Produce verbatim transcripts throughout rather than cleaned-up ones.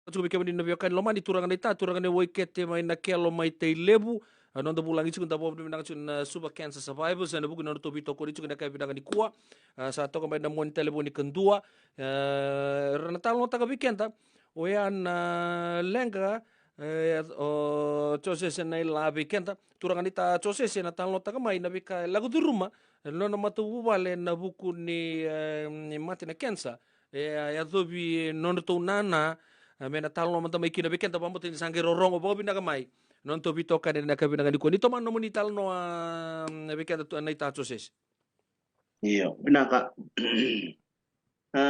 Tiko vei kemuni na veiwekani lomani, turaga naita, turaga ni Waikete mai na Kelo mai Tailevu. A, noda vulagi tiko, da vakavinavinaka tiko na Suva Cancer Survivors ena vuku ni nodratou veitokoni tiko ena yakavi vinaka nikua. A, sa toka mai na moni talevoni kadua. A, era na talanoataka vei keda oya na leqa, e, o Josese Naila vei keda. Turaga naita Josese na talanoataka mai na veika e lako curuma na nona matavuvale ena vuku ni, e, ni mate na cancer e, e yacovi nodratou nana, e, me na talanoa mada mai kina vei keda, vakabauta ni sa qai rorogo vakavinaka mai na nodatou veitokani ena yakavi vinaka nikua. Ni tomana nomuni talanoa, e, vei keda tu, naita Josese. Io, vinaka. A,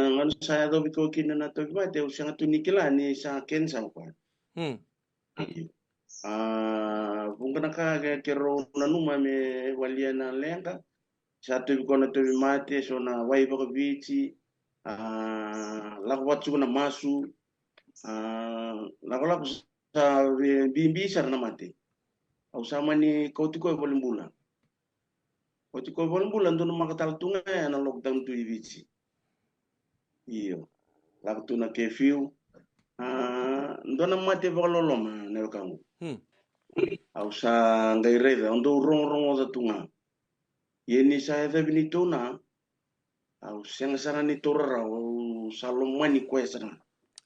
gauna sa yacovi koya kina na tauvimate, au sega tu ni kila ni sa cancer o koya. Hmm. A, vuqa na ka ke, keirau nanuma me walia na leqa. Sa tauvi koya na tauvimate, so na wai vakaviti, a, lako vata tiko na masu, a, lakolako sa ve-, bibi sara na mate. Au sa mani kauti koya i valenibula. Kauti koya i valenibula, dua na maka tale tu ga ya na lockdown tu i Viti. Io. Lako tu na curfew. A, dua na mate vakaloloma na wekaqu. Hmm. Au sa qai raica, au dau rogorogoca tu ga. Ia ni sa yacovi neitou na, au sega sara ni taura rawa, au sa lomani koya sara ga.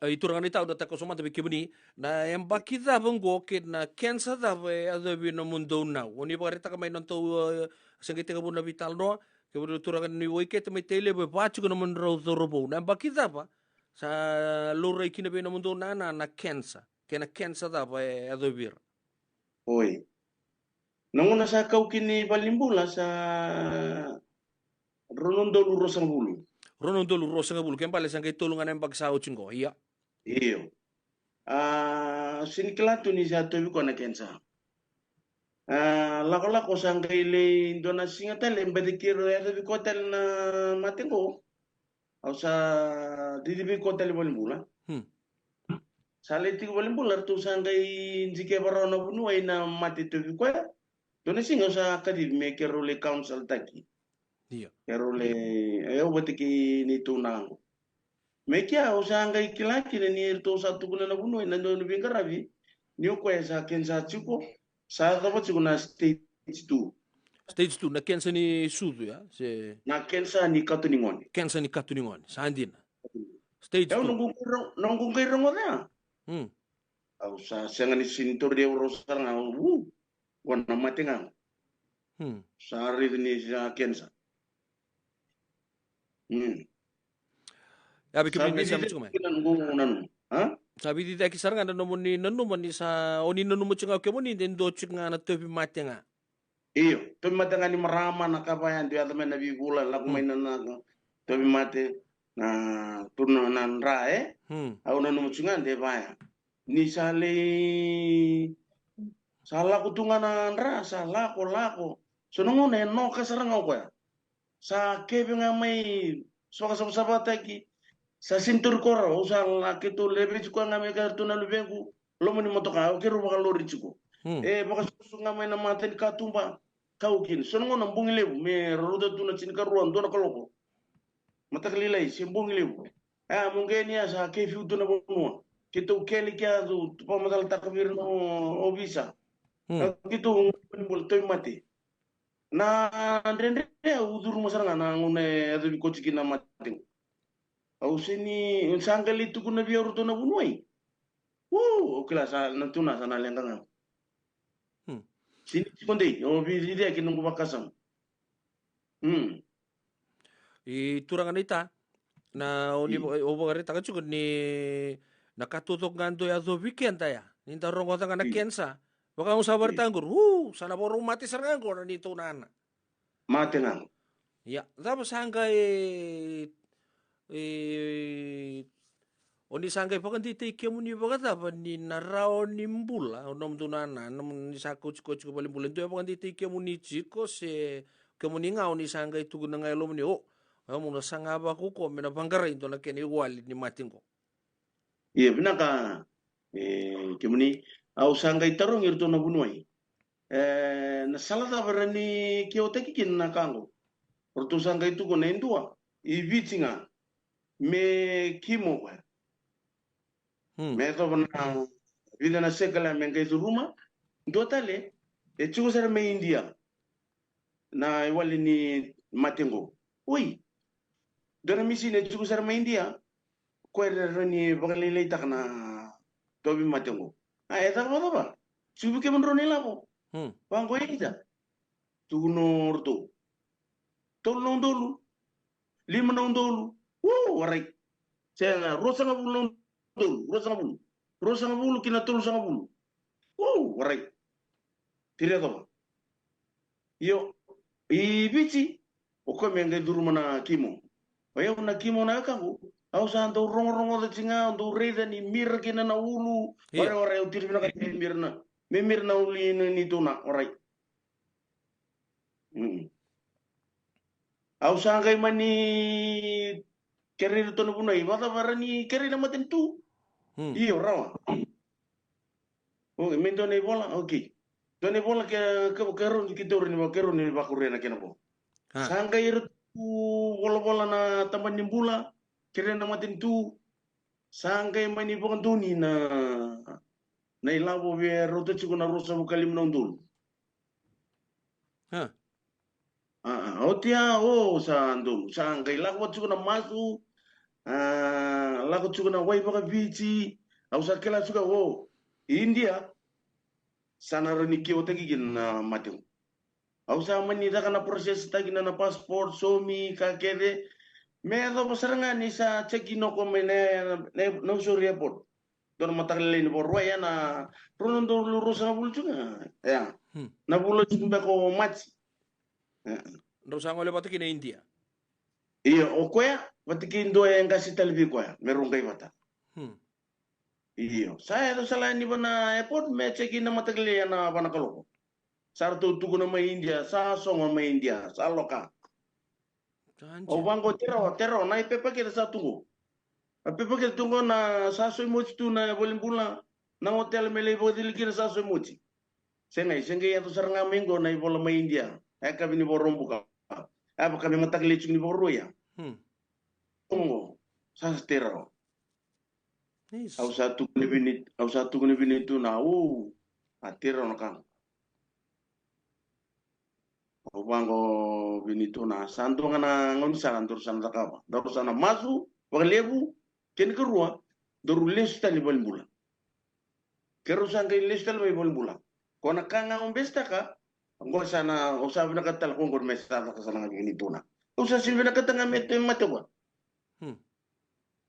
A, i turaga naita, au na takoso mada vei kemuni, na yabaki cava oqo kei na cancer cava e yacovi nomudou nau? O ni vakaraitaka mai na nodatou, e, se qai tekivu na veitalanoa, kemuni na turaga ni Waikete mai Tailevu, e va tiko nomudrau cauravou. Na yabaki cava sa laurai kina vei nomudou nana na cancer, kei na cancer cava e yacovi ira? Oi. Na gauna sa kau kina i valenibula sa rua na udolu ruasagavulu. Rua na udolu ruasagavulu, ke bale sa qai tolu ga na yabaki sa oti qo, ia. Io. A, sega ni kila tu ni sa tauvi koya na cancer. A, lakolako sa qai lai dua na siga tale, baleta keirau yacovi koya tale na mate qo. Au sa cici vei koya tale i valenibula. Hmm. Sa lai tiko i valenibula, ratou sa qai dikeva rawa na vuniwai na mate tauvi koya. Dua na siga au sa kacivi me keirau lai counsel taki. Io. Keirau lai, e, au vata kei neitou naqu. Me kea au sa qai kila kina ni ratou sa tukuna na vuniwai na dua na veiqaravi ni o koya sa cancer tiko, sa yacova tiko na stage two. Stage two, na cancer ni sucu, ya? Se na cancer ni kato ni gone. Cancer ni kato ni gone, sa dina. Stage two. Au noqu qai ro-, noqu qai rogoca ya. Hmm. Au sa sega ni sini tauri au rau sara ga, u, qo na mate ga. Hmm. Sa raica ni sa cancer. Hmm. Ya, vei kemuni na sema tiko mai. Sa vici tiko na noqu nanuma. A? Sa vici cake sara ga na nomuni nanuma ni sa, o ni nanuma tiko ga o kemuni de dua tiko ga na tauvimate ga. Io, tauvimate ga ni marama na ka vaya, dua yaco mai na veivula, lako mai na, na tauvimate, na, tu na, na dra, e? Hmm. Au nanuma tiko ga de vaya. Ni sa lai, sa lako tu ga na dra, sa lako, lako. So na gauna e noka sara ga o koya. Sa keve ga mai, so vakasavasavataki. Sa sini tauri koya rawa, au sa la, keitou levei tiko ga mai kei ratou na luvequ, loma ni motoka, au keirau vakalori tiko. Hmm. E vakasusu ga mai na mata ni katuba, kau kina. So na gauna bogi levu, me rauta tu na tinikarua, dua na kaloko. Mataka lailai, se bogi levu. A, mo qai ni a sa curfew tu na vanua. Keitou kele kea tu, tu vakamacalataka vei ira na o-, ovisa. Hmm. A, keitou bula tauvimate. Na dredre, au curuma sara ga na gauna e yacovi koya tiko kina na mate. Au sini, sa qai lai tukuna vei au ratou na vuniwai. U, au kila sa na tu na sa na leqa ga. Hmm. Sini tiko dei, au vici cake noqu vakasama. Hmm. I turaga naita, na o ni, io, va-, o vakaraitaka tiko ni na ka taucoko ga dau yacovi keda ya. Ni da rogoca ga na, io, cancer. Vaka au sa, io, vakaraitaka qori, u, sa na vakarau mate sara ga qo na neitou nana. Mate ga. Ia, cava sa qai, e, o ni sa qai vakadeitaki kemuni vakacava ni na rawa ni bula o nomudou nana, nomuni sa kauti koya tiko i valenibula, e dua e vakadeitaki kemuni tiko se kemuni ga o ni sa qai tukuna ga e lomamuni, o, au na saga vakaukauwa me na vaqarai dua na kena iwali ni mate qo. Ia, vinaka, e, kemuni, au sa qai tarogi iratou na vuniwai. E, na sala cava era ni keotaki kina na ka qo? Ratou sa qai tukuna e dua, i Viti ga, me kimo koya. Hmm. Me yacova na vica na sekala me qai curuma. Dua tale e tiko sara mai Idia na iwali ni mate qo. Oi, dua na misini e tiko sara mai Idia, koya era rawa ni vakalailaitaka na tauvimate qo. A, e cakava cava? Tiko vei kemudrau na ilavo. Hmm. Vaqo e ita. Tukuna o ratou, tolu na udolu, lima na udolu. Uu, warai. Sega, ruasagavulu na udolu, ruasagavulu. Ruasagavulu ki na tolusagavulu. Uu, warai. Tiri yacova. Io, i Viti, o koya me qai curuma na kimo. O yau na kimo na wekaqu, au sa dau rogorogoca tiko ga, au dau raica ni mira kina na ulu. Io. Warai, warai, au tiri vinaka ni mira na, me mira na ulu ni, ni tuna, warai. Mm. Au sa qai mani kerei iratou na vunai, vakacava era ni kerei na matanitu. Hmm. Io, rawa. Okay, me dua na ivola, okay. Dua na ivola ke, ke, ke rau ni, ke rau ni, ke rau ni vakuria na kena vo. Ah. Sa qai iratou volavola na tabana ni bula, kerei na matanitu. Sa qai mani vakadonui na, na ilavo vei rauta tiko na ruasagavulu ka lima na udolu. Huh. A, a, oti ya, o, sa donu, sa qai lako vata tiko na masu, a, lako tiko na wai vakaviti, au sa kila tiko, o, India, sa na rawa ni kiwataki kina na mate qo. Au sa mani caka na process taki na, na passport, somi, ka kece, me yacova sara ga ni sa check in o koya mai na, na, na Nausori airport. Dua na mataka lailai ni Vakarauwai, ya na rua na udolu ruasagavulu tiko ga. Ya. Hmm. Na vula tiko beka o Maji. Ya. Drau sa gole vata kina India. Io, o koya vata kei dua e qase tale vei koya, me rau qai vata. Hmm. Io, sa yaco sara yani va na airport, me check in na mataka lailai ya na va na kaloko. Sa ratou tukuna mai India, sa sogo mai India, sa loka. Au vaqo, tei rawa, tei rawa, na ipepa kece sa tu qo. Na pepa kece tu qo, na sa soi moji tu na valenibula, na hotel me lai vakacili kina sa soi moji. Sega, sega, yaco sara ga mai qo na ivola mai India. E ka vini Vakaraubuka. E vaka me mataka lailai tiko ni Vakarauwai ya. Hmm. Qo, sa, sa tei rawa. Nice. Au sa tukuna vini, au sa tukuna vini tu na, u, a tei rawa na ka qo. Au vaqo vini tu na, sa dua ga na gaunisala daru sa na cakava. Daru sa na masu vakalevu, kena karua, daru lesu tale i valenibula. Keirau sa qai lesu tale mai valenibula. Ko na ka ga au besetaka, qo sa na, au sa vinakata tale ko qo me sa caka sara ga vini tu na. Au sa sega ni vinakata ga me te mate qo. Hmm.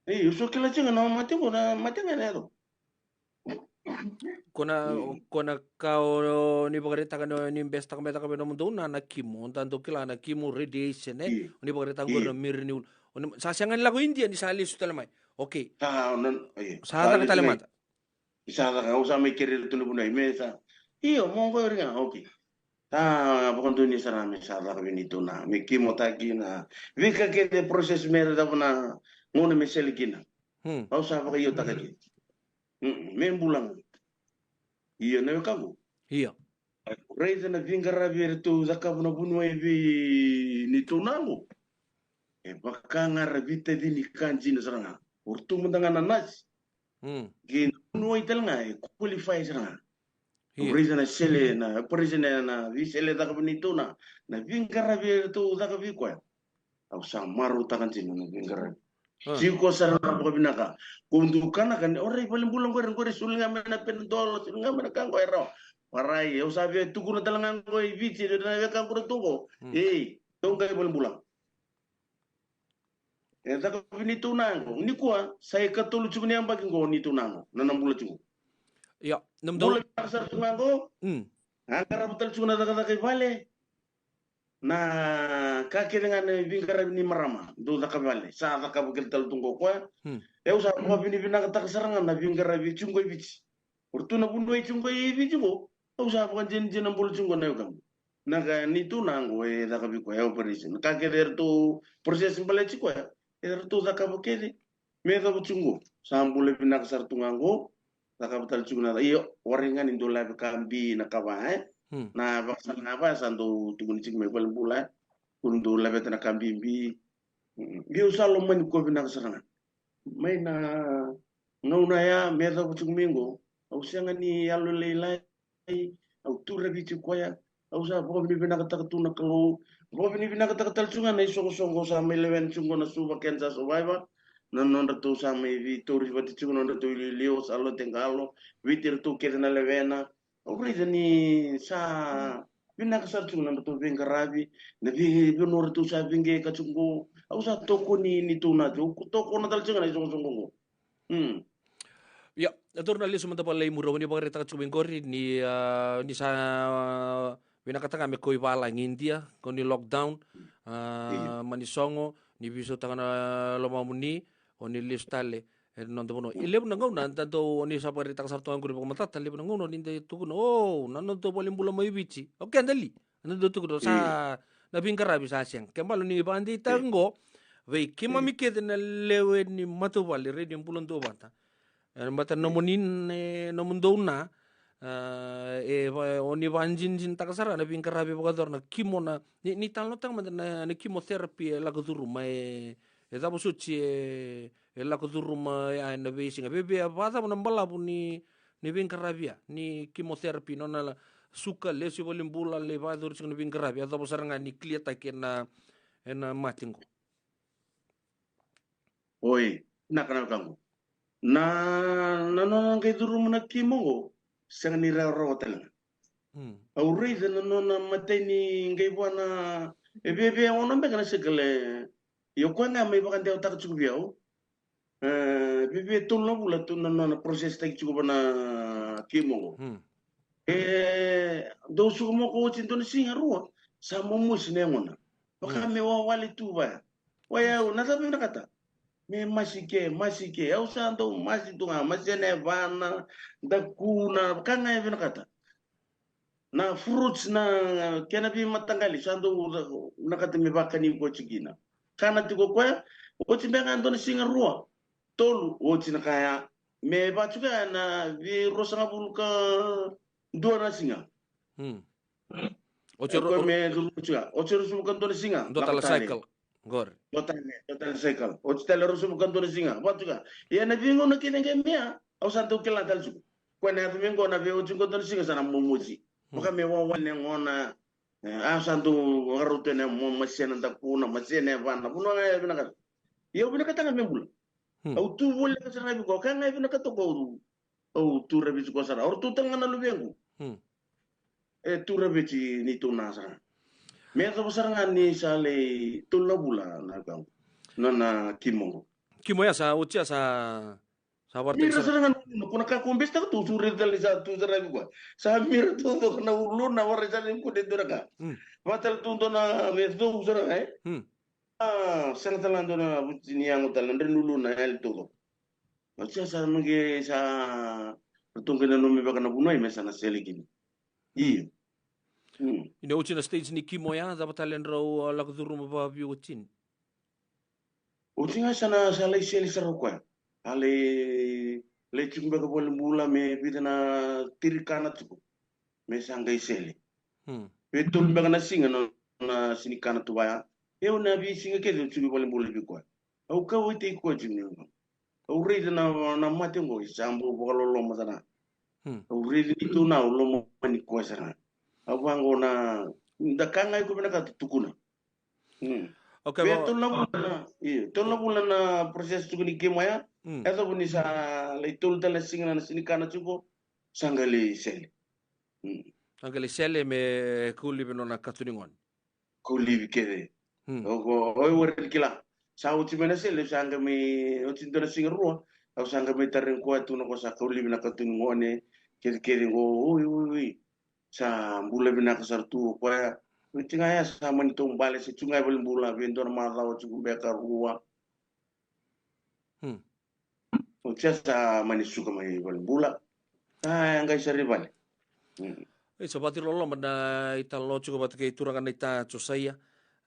Ei, au sa kila tiko ga na mate qo, na mate ga na yaco. Ko na, mm, ko na ka o ni vakaraitaka ni, ni besetaka me caka vei nomudou na, na kimo, da dou kila na kimo radiation, e? Io. O ni vakaraitaka qori, io, na miri ni ulu. O ni, sa sega ni lako India ni sa lesu tale mai. Okay. Sa, na, io. Sa caka tale mai. Sa lesu mai. Sa caka, au sa mai kerei iratou na vunai, me sa. Io, mo qori ga, okay. Sa vakadonui sara me sa caka vei ni tu na, me kimotaki na veika kece, process me ra cava na gauna me sele kina. Hmm. Au sa vakaiotaka kina. Mm, me bula ga. Io, na wekaqu. Io. Raica na veiqaravi eratou cakava na vuniwai vei ni tu na qo. E vaka ga ra veitacini ka dina sara ga. O ratou mada ga na nasi. Mm. Kei na vuniwai tale ga e qualify sara ga. Io. Raica na sele, na operation, na veisele caka vei ni tu na, na veiqaravi eratou caka vei koya. Au sa marautaka dina na veiqaravi. Ah. Tiko sara ga vakavinaka. Ko dou kanaka ni, orai, valenibula qori, qori soli ga mai na Panadol, soli ga mai na ka qo e rawa. Warai, au sa via tukuna tale ga qo i Viti, na wekaqu ra tu qo. Mm. Ei, dou qai valenibula. E caka vei ni tu na qo. Nikua, sa ikatolu tiko ni yabaki qo ni tu na qo. Na, na bula tiko. Ia, na bula vinaka sara tu ga qo. Mm. A qarava tale tiko na cakacaka i vale. Na ka kece ga na veiqaravi ni marama. Dou caka vale. Sa cakava kece tale tu qo koya. Mm. E au sa vakavinavinakataka sara ga na veiqaravi tiko qo i Viti. O ratou na vuniwai tiko qo i Viti qo. Au sa vakadinadina bula tiko qo na wekaqu. Na ka ni tu na qo e caka vei koya e operation. Na ka kece eratou process baleti koya. Eratou cakava kece. Me cava tiko qo. Sa bula vinaka sara tu ga qo. Cakava tale tiko na, io, warai ga ni dou lave ka bi na kava, e? Hmm. Na vakasala ga va sa dou tukuni tiko mai valenibula, e? Ko ni dou laveta na ka bibi. Mm. Io, sa lomani koya vinaka sara ga. Mai na gauna ya me yacova tiko mai qo, au sega ni yalolailai, au tu raviti koya, au sa vakavinavinakataka tu na Kalou, vakavinavinakataka tale tiko ga na isoqosoqo sa mai lewena tiko qo na Suva Cancer Survivor, na nodratou sa mai veitauri vata tiko nodratou iliuliu, sa lote qalo, Viti, iratou kece na lewena, au raica ni sa vinaka sara tiko na nodratou veiqaravi, na vei vanua ratou sa veiqaravi tiko qo, au sa tokoni ni tou na tiko, au tokona tale tiko ga na isoqosoqo qo. Hmm. Ia, e dua na lesu mada vale i muri, o ni vakaraitaka tiko mai qori ni, ah, ni sa, ah, vinakata ga me kau i valagi India, kau ni lockdown, ah, mani sogo, ni veisautaka na lomamuni, o ni lesu tale e na noda vanua. E levu na gauna da dau, o ni sa vakaraitaka sara tu ga qori vakamatata, levu na gauna o ni dau tukuna, o, na noda valebula mai Viti. O keda li? Na dau tukuna sa, na veiqaravi sa sega. Ke bale ni vakadeitaka qo vei keimami kece na lewe ni matavuvale, rai ni bula duavata. E, baleta na nomuni, e, nomudou na, e, e, va-, o ni vakajinijinitaka sara na veiqaravi vakayacora na kimo na, ni, ni talanoataka mada na, na chemotherapy e lako curuma, e, e cava soti e, e lako curuma, e, a, e na veisiga. Vevei, a, vakacava na balavu ni, ni veiqaravi ya, ni chemotherapy, nona la suka, lesu i valebula, lai vakayacori tiko na veiqaravi, a cava sara ga ni clear-taki e na, e na mate qo. Oi, na ka na wekaqu. Na, na nona qai curuma na chemo qo, sega ni rawarawa tale ga. Hmm. Au raica na nona matai ni qai vua na, e viavia ono beka na sekele. Io koya ga mai vakadewataka tiko vei au. E, viavia tolu na vula tu na nona process taki tiko va na chemo qo. Hmm. E, dou suka moko oti dua na siga rua, sa momosi na yagona. Vaka me wawale tu vaya. Oya au, na cava vinakata? Me masi ke, masi ke. Au sa dau masi tu ga, masi ena yavana, dakuna, vaka ga e vinakata. Na fruits na kena veimataqali, sa dau vinakata me vakani koya tiko kina. Kana tiko koya, oti beka dua na siga rua, tolu, oti na kaya. Me vatuka na veiruasagavulu ka dua na siga. Hmm. Oti e ro-, koya me duru tiko. Oti e ruasagavulu ka dua na siga. Dua tale cycle. Qori. Dua tale, dua tale cycle. Oti tale ruasagavulu ka dua na siga. Vatuka. Ia na veigauna kece qai mea, au sa dau kila tale tiko. Koya na yaco me qo na vei oti qo dua na siga sa na momosi. Hmm. Vaka me wawale na yagona. E, au sa dau vakarau tu ena mo-, masena dakuna, masena yavana. Vanua ga e vinakata. Ia au vinakata ga me bula. Hmm. Au tu voleka sara ga vei koya, ka ga e vinakata koya au, au tu raviti koya sara. O ratou tale ga na luvequ. Hmm. E tu raviti ni tou na sara. Me yacova sara ga ni sa lai tolu na vula na kau. Na, na chemo qo. Chemo ya sa, oti ya sa, sa vara. Mira sara ga na uluna, ko na ka ko besi taka tu, sure tale sa tu sara vei koya. Sa mira tu dua na uluna, vara sara ni ko de dua na ka. Hmm. Vata tale tu dua na me tu sara ga, e? Hmm. A, sega tale ga dua na vuti ni yago tale, na dre ni uluna, yali taucoko. Oti ya sa maqe sa ratou qai nanumi vaka na vunai me sa na sele kina. Io. Hmm. Ina oti na stage ni chemo ya, cava tale drau, a, lako curuma vakaviu oti ni? Oti ga sa na sa lai sele sara o koya. A lai, lai tiko beka valenibula me vica na tiri kana tiko. Me sa qai sele. Hmm. Veitolu beka na siga na, na sini kana tu vaya. E au na veisiga kece au tiko i valenibula vei koya. Au kauwaitaki koya tiko ni au. Au raica na, na mate qo, e sa bau vakaloloma sara. Hmm. Au raica ni tou na au lomani koya sara. Au vaqo na, da ka ga iko vinakata tukuna. Hmm. Okay, vei tolu na vula na, io, tolu na vula na process tiko ni chemo ya. Hmm. E yacova ni sa lai tolu tale na siga na sini kana tiko, sa qai lai sele. Hmm. Sa qai lai sele me kau laivi nona kato ni gone. Kau laivi kece. Hmm. O, o, o, o, warai ni kila. Sa oti mai na sele, sa qai mai, oti dua na siga rua. Au sa qai mai tarai koya tu na ko sa kau laivi na kato ni gone. Kece, kece qo, oi, oi, oi. Sa bula vinaka sara tu o koya. Oti ga ya sa mani taubale, se tu ga i valenibula, vei dua na macawa tiko beka rua. Hmm. Oti ya sa mani suka mai valenibula. A, e qai sara i vale. Hmm. E sa vakatiloloma na italanoa tiko vata kei turaga na ita Josaia.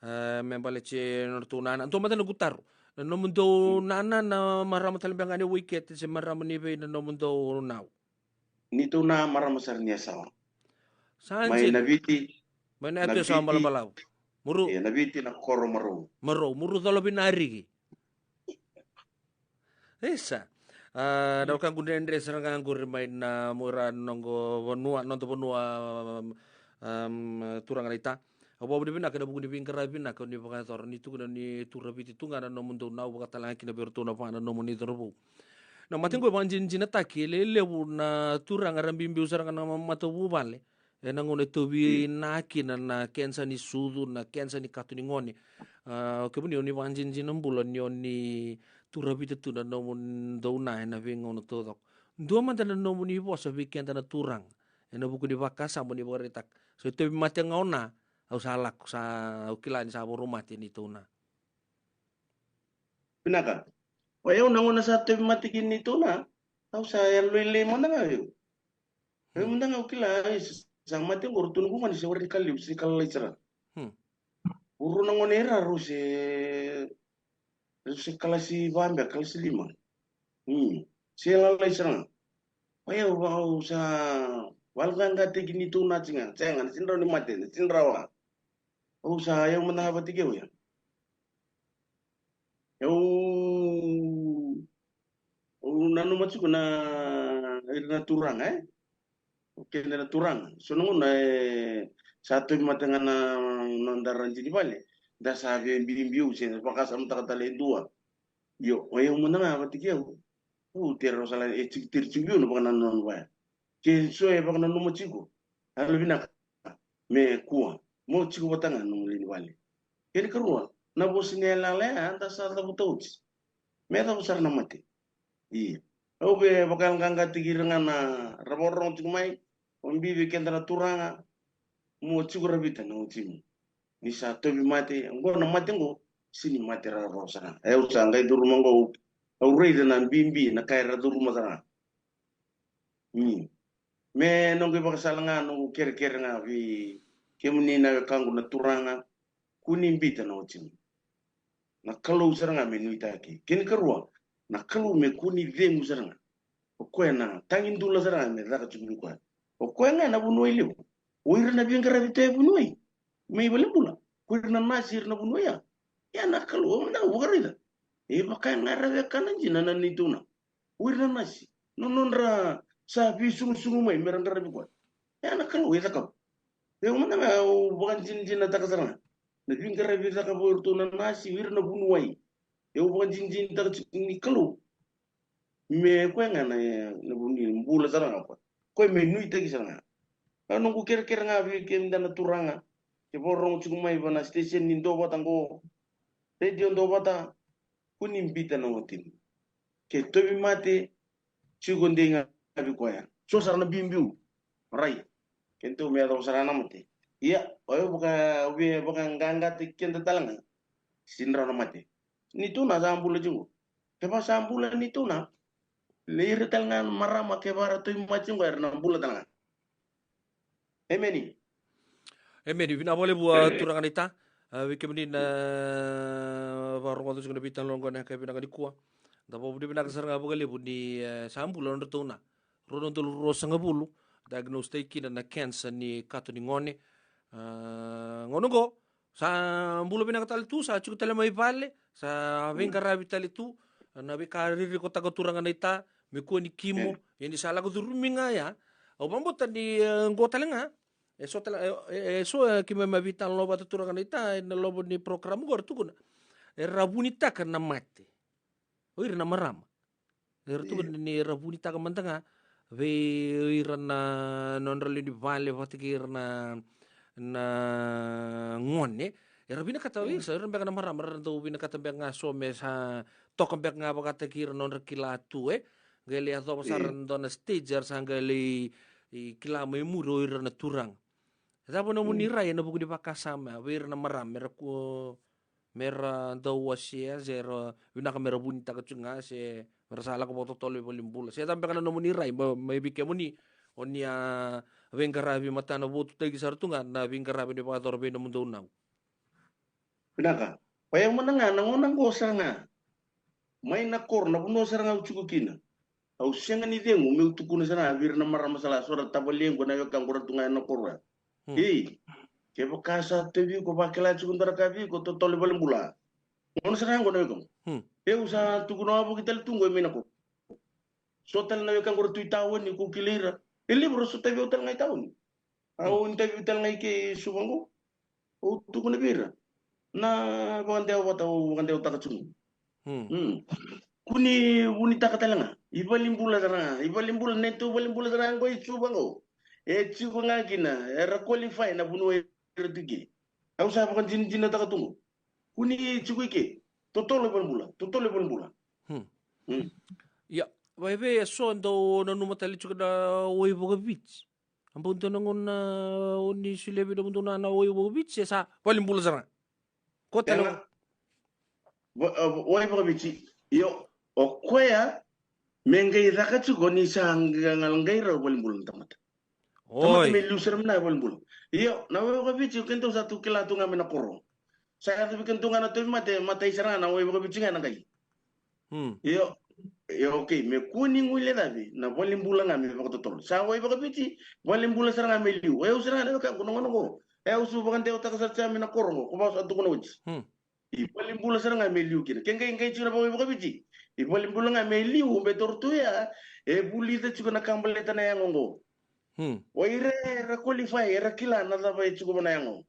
E, me baleti nodratou nana. Dua mada na noqu taro. Na nomudou nana, na marama tale beka ga ni Waikete, se marama ni vei na nomudou nau? Ni tou na marama sara ni Yasawa. Sa mai dina. Na Viti. Mai na yatu Yasawa balabalavu. Muru. Ia, na Viti na koro Marou. Marou, Muru Colo Vinariki. Isa. A, na wekaqu dredre sara ga qori mai na Muaira, noqu vanua, noda vanua, um, um, turaga naita. Au vakavinavinaka ena vuku ni veiqaravi vinaka ni vakayacora, ni tukuna ni tu raviti tu ga na nomudou nau, vakatalega kina vei iratou na va na nomuni cauravou. Na mate qo e vakajinajinataki, e levu na turaga era biubiu sara ga na matavuvale. Ena gauna e tauvi na kina na kenisa ni sucu, na kenisa ni kato ni gone. A, o kemuni o ni vakajinajina bula ni o ni tu ravita tu na nomudou na ena veigauna taucoko. Dua mada na nomuni vosa vei keda na turaga ena vuku ni vakasama ni vakaraitaka. So e tauvi mate ga o na, au sa lako, sa au kila ni sa voro mate ni tou na. Vinaka. O yau na gauna sa tauvi mate kina ni tou na, au sa yalolailai mada ga o yau. Au mada ga au kila, ai, sa mate qo, rau tu na noqu gone se warai ni ka levu, se ka lalai sara. Hmm. O rau na gone era rau se, rau se kalasi va beka, kalasi lima. Hmm. Se lalai sara ga. O yau, au sa vakayaloqaqataki ni tou na tiko ga, sega, na sega ni rawa ni mate, na sega ni rawa. Au sa, yau mada ga vata kei au ya. Au, au nanuma tiko na, ira na turaga, e? O keda na turaga. So na gauna, e, sa tauvi mate ga na noda radini vale, da sa via biubiu se vakasamataka tale e dua. Io, o yau mada ga vata kei au. Au tei rau sala e tiko, tei tiko vei au na vakanananu vaya. Ke so e vakananuma tiko, yalovinaka me kua mo tiko vata ga na nomu lewe ni vale. Kena ikarua, na vosa ni yalayala ya da sa cavuta oti. Me yacova sara na mate. Ia, au via vakayaloqaqataki ira ga na ra vakarorogo tiko mai, o bibi vei keda na turaga, mo tiko ravita na watimu. Ni sa tauvi mate, qo na mate qo, sega ni mate rawarawa sara. E, au sa qai curuma qo, au, au raica na bibi na ka era curuma sara. Mm. Me noqu ivakasala ga, noqu kerekere ga vei kemuni na wekaqu na turaga, kua ni biuta na watimu. Na Kalou sara ga me nuitaki. Kena ikarua, na Kalou me kua ni cegu sara ga. O koya na tagidula sara ga me caka tiko vei koya. O koya ga na vuniwai levu. O ira na veiqaravi tu e vuniwai mai valenibula, ko ira na nasi, ira na vuniwai ya. Ia na Kalou, au mada ga vakaraica. E vaka ga era wekana dina na neitou na. O ira na nasi, na nodra sa veisugusugu mai me ra qaravi koya. Ia na Kalou e cakava. Au mada ga au vakadinadinataka sara ga na veiqaravi e cakava o iratou na nasi, o ira na vuniwai. Au vakadinadinataka tiko ni Kalou me koya ga na, na vuni bula sara ga koya. Koya me nuitaki sara ga. A noqu kerekere ga vei kemudou na turaga ke vakarorogo tiko mai va na station ni Duavata qo, Radio Duavata, kua ni biuta na watimu. Ke tauvi mate, tiko dei ga vei koya. So sara na biubiu. Rai. Keitou me yacova sara na mate. Ia, o yau vaka, au via vakaqaqataki keda tale ga. Sega ni rawa na mate. Neitou na sa bula tiko. Kevaka sa bula neitou na, le ira tale ga na marama kevaka ra tauvi mate tiko era na bula tale ga. Emeni. Emeni. Vinaka vakalevu, a, turaga naita. A, vei kemuni na vakarogoca tiko na veitalanoa qo ena yakavi vinaka nikua, da vakavinavinaka sara ga vakalevu ni, e, sa bula nodratou na rua na udolu ruasagavulu, diagnose-taki kina na kenisa ni kato ni gone. A, gauna qo sa bula vinaka tale tu, sa tiko tale mai vale, sa veiqaravi tale tu. Na veika ririkotaka turaga naita me kua ni kimo. Ia ni sa lako curumi ga ya, au vakabauta ni, e, qo tale ga, e so tale, e, e, e so, e, keimami a veitalanoa vata turaga naita ena loma ni program qo, era tukuna era vunitaka na mate o ira na marama. Era tukuna ni ra vunitaka mada ga vei ira na nodra lewe ni vale vata kei ira na, na gone. Era vinakata, isa, ira beka na marama era dau vinakata beka ga so me sa toka beka ga vakataki ira na nodra kila tu, e. Qai lai yacova sara na dua na stage era sa qai lai, i, kila mai muri o ira na turaga. E cava nomuni rai ena vuku ni vakasama vei ira na marama, me ra ku, me ra dau wasea, se ra vinaka me ra vunitaka tiko ga, se me ra sa lako vakatotolo i valenibula? Se cava beka na nomuni rai mai, mai vei kemuni o ni a veiqaravi matanavotu, taki sara tu ga na veiqaravi ni vakayacora vei nomudou nau. Vinaka. Koya mada ga na gauna qo sara ga mai na koro, na vanua sara ga au tiko kina. Au sega ni cegu meu tukuna sara ga vei ira na marama sara, so ra tavalequ, na wekaqu, ra tu ga ena koro ya. Hmm. Ei, kevaka sa tauvi iko, vakila tiko dua na ka vei iko, totolo i valenibula. Gauna sara ga qo na wekaqu. Hmm. Au sa tukuna wavoki tale tu qo mai na koro. So tale na wekaqu ra tu i taoni, ko kilai ira. E levu ra sotavi au tale ga i taoni. Au tavi au tale ga i ke i Suva qo. Au tukuna vei ira na vakadewa vata au vakadewataka tu qo. Hmm. Kua ni vunitaka tale ga. I valenibula sara ga. I valenibula, neitou valenibula sara ga qo i Suva qo. E tiko ga kina, era qualify na vanua era tu i ke. Au sa vakadinadinataka tu qo. Kua ni tiko i ke. Totolo i valenibula, totolo i valenibula. Hmm. Hmm. Ia, vakaevei e so dau nanuma tale tiko na wai vakaviti? A bau dua na gauna o ni solia vei nomudou na, na wai vakaviti, e sa valenibula sara ga. Ko tale. Ena, va-, a, wai vakaviti. Io, o koya me qai caka tiko ni sa qa-, qa-, qai rau valenibula na tamata. Tamata me liu sara mai na valenibula. Io, na wai vakaviti, o keitou sa tu kila tu ga mai na koro. Sa yaco vei keitou ga na tauvimate, matai sara ga na wai vakaviti ga na qai. Hmm. Io, io, okay, me kua ni guilecavi, na valenibula ga me vakatotolo. Sa wai vakaviti, valenibula sara ga me liu. E au sara ga na wekaqu na gauna qo. E au sa vakadewataka sara tiko mai na koro qo, ko vaka sa tukuna oti. Hmm. I valenibula sara ga me liu kina. Ke qai, qai tiko na wai vakaviti. I valenibula ga me liu, me toro tu ya, e vulica tiko na ka baleta na yago qo. Hmm. O ira era qualify, era kila na cava e tiko vua na yago.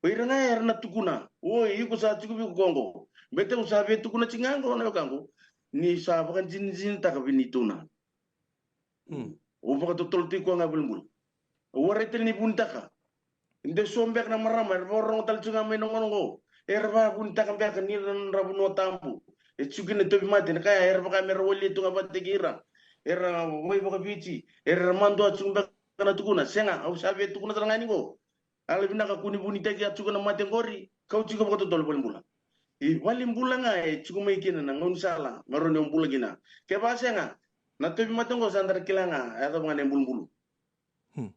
O ira ga era na tukuna, oi, iko sa tiko vei iko qo. Baleta au sa via tukuna tiko ga qo na wekaqu, ni sa vakadinadinataka vei neitou na. Hmm. Au vakatotolo tiko ga valenibula. Au warai tale ni vunitaka. De so beka na marama, era vakarorogo tale tiko ga mai na gauna qo. Era vakavunitaka beka ni ra na vanua tabu. E tiko kina tauvimate, na ka ya, era vaka me ra walia tu ga vata kei ira. Era wai vakaviti, era madua tiko beka na tukuna. Sega, au sa via tukuna sara ga ni qo. Yalovinaka kua ni vunitaki, a tiko na mate qori, kau tiko vakatotolo valenibula. I valenibula ga e tiko mai kina na gaunisala me rawa ni o bula kina. Kevaka sega, na tauvimate qo sa da kila ga, e yacova ga na ibulubulu. Hmm.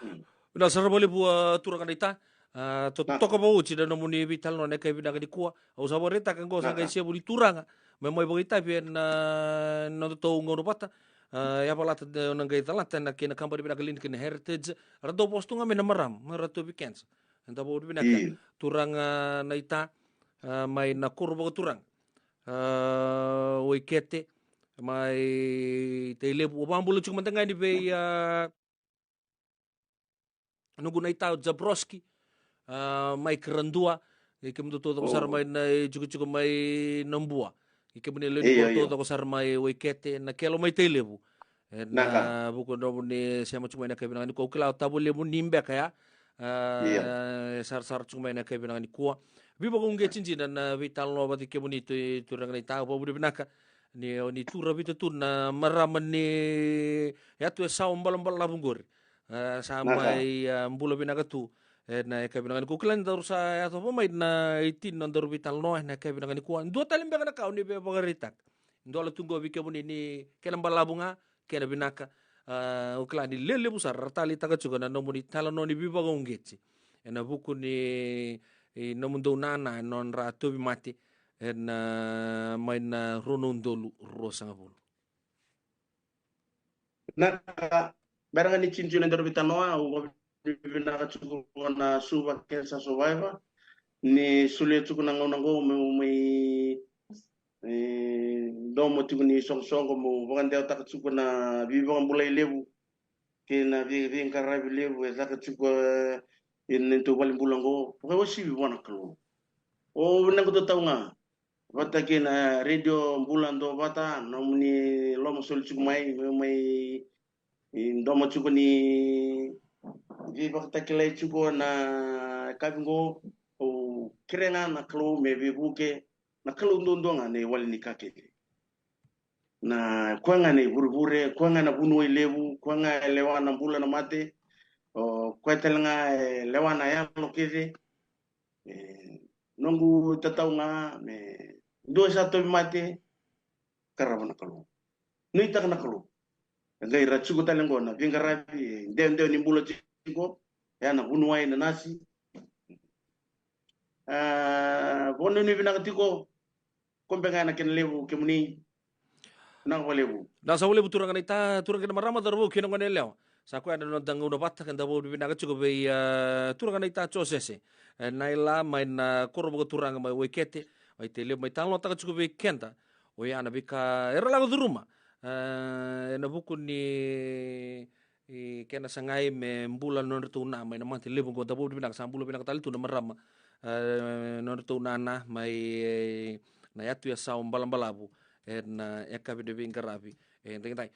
Hmm. Vinaka sara vakalevu, a, turaga naita. A, to-, toka vakaoti na nomuni veitalanoa ena yakavi vinaka nikua. Au sa vakaraitaka qo sa qai sevu ni turaga me mai vakaitavi ena, a, nodatou gauna vata. A, yavalata na, na qai calata na kena kabani vinaka Lincoln Heritage. Ra dau vosa tu ga mai na marama, mai Ratu Vikensa. Eda vakavinavinaka. Io. Turaga naita, a, mai na koro vakaturaga. A, Waikete, mai Tailevu. Au vakabula tiko mada ga yani vei, a, noqu naita o Jabroski, a, mai Karadua, kei kemudou taucoko sara mai na itikotiko mai Nabua. Kei kemuni lewe ni koro taucoko sara mai Waikete, na kelo mai Tailevu. Ena vuku nomuni sema tiko mai ena yakavi vinaka nikua, au kila o tavo levu ni beka ya. A, sarasara tiko mai ena yakavi vinaka nikua. Veivakauqeti dina na veitalanoa vata kei kemuni tu, turaga naita, au vakavinavinaka. Ni, ni tu ravita tu na marama ni yatu e sa balabalavu qori. A, sa mai, a, bula vinaka tu. Ena yakavi vinaka nikua, au kila ni daru sa yacova mai na eighteen na daru veitalanoa ena yakavi vinaka nikua. Dua tale beka na ka au ni via vakaraitaka. Dola tu qo vei kemuni ni kena balavu ga, kena vinaka. A, au kila ni lelevu sara ra taleitaka tiko na nomuni talanoa ni veivakauqeti. Ena vuku ni, i nomudou nana, e nodra tauvimate. Ena, a, mai na rua na udolu ruasagavulu. Na, bera ga ni tini tu na daru veitalanoa, au vakavinavinaka tiko vua na Suva Cancer Survivor. Ni solia tiko na gauna qo meu mai, e, domo tiko ni soqosoqo meu vakadewataka tiko na veivakabulai levu kei na vei, veiqaravi levu e caka tiko, e, ena neitou valenibula qo. Vakauasivi vua na Kalou. O vinaka tu tau ga. Vata kei na Radio Bula Duavata, nomuni lomasoli tiko mai, meu mai, e, domo tiko ni veivakatakilai tiko na yakavi qo, au kerea ga na Kalou me veivuke, na Kalou duadua ga na iwali ni ka kece. Na koya ga na ivurevure, koya ga na vuniwai levu, koya ga e lewa na bula na mate, o koya tale ga e lewa na yalo kece. E, noqu tatau ga me dua sa tauvimate, qarava na Kalou. Nuitaka na Kalou. E qai ra tiko tale qo na veiqaravi, e, dewadewa ni bula tiko, e a na vuniwai na nasi. A, vakanuinui vinaka tiko, ko beka ga na kena levu kemuni. Vinaka vakalevu. Vinaka sara vakalevu turaga naita, turaga kei na marama, cauravou kei na goneyalewa. Sa koya na noda gauna vata, ka da vakavinavinaka tiko vei, a, turaga naita Josese. E, Naila mai na koro vakaturaga mai Waikete, mai Tailevu, mai talanoataka tiko vei keda. Oya na veika era lako curuma. A, ena vuku ni, i kena sagai me bula na nodratou na mai na mate levu qo, da vakavinavinaka, sa bula vinaka tale tu na marama. A, nodratou na na mai, e, na yatu ya sa o Balabalavu, ena, e, yakavi ni veiqaravi e daidai.